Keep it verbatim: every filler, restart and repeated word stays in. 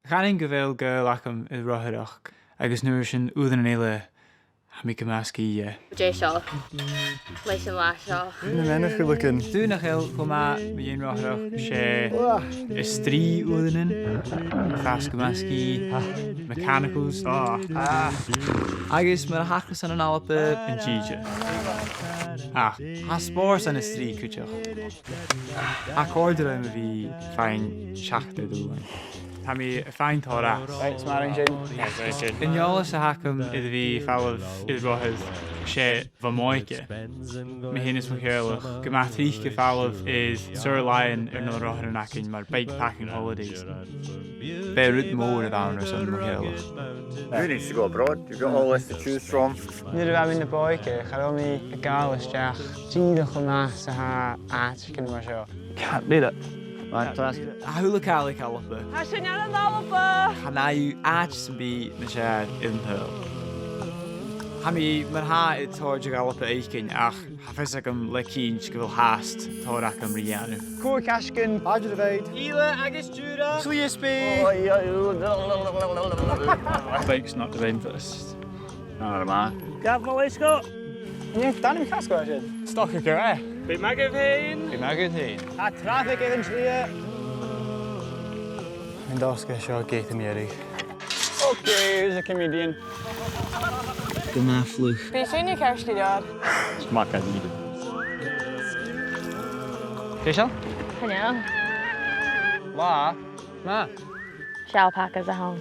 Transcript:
Chanainn gu bheil gaol agam air rothaireachd, agus an uair sin uaireannan eile, tha mi gu math sgìth dheth. Dè seo? Leis an latha seo. Na meanbh-chuileagan. Dùil nach eil cho math mu dheidhinn rothaireachd, 's e a' strì uaireannan, fàs gu math sgìth, mechanicals. Ah. Agus mar a thachras ann an Alba, an t-sìde. Ach tha spòrs ann an strì cuideachd. Tha còrdadh rium a bhith a' faighinn seachad air dùbhlan. Tha mi a' faighinn tòrr às. Right, 's math a rinn sinn. An eòlas a th' agam air a bhith a' falbh air rothar, 's e bho m' òige. Mi fhìn is mo theaghlach, gu math tric a' falbh air saor-làithean air na rothairean againn mar bikepacking holidays. B' e rud mòr a bh' ann airson mo theaghlach. Who needs to go abroad? You've got all this to choose from. Nuair a bha mi na b' òige, cha robh mi a' gabhail a-steach dìreach cho math 's a tha àiteachan mar seo. Can't beat it. Right, fantastic. A h-uile càil aig Alba. Tha sinn ann an Alba! Chan fhaigh thu àite sam bith nas fheàrr air an t-saoghal. Tha mi mar-thà air tòrr de dh'Alba fhaicinn, ach tha fios agam le cinnt gu bheil fhathast tòrr agam ri dhèanamh. Cùl Caisgean. Àird a' Bheinn. Ìle agus Diùra. Slighe Spè. Bike's not the best. None of them are. Gabh mo leisgeul. Mm, dàna mi casg an sin. Stoc aig a' bheinn. Bi math dhut fhèin. Bi math dhut fhèin. Tha traffic air an t-slighe. An dosga seo geata mu dheireadh. Okay, here's a comedian. Gu math fliuch. Bidh sinne ceart gu leòr. Is math a bha e. Dè seo? Chan eil. Là. Math. Seall, paca a th' ann.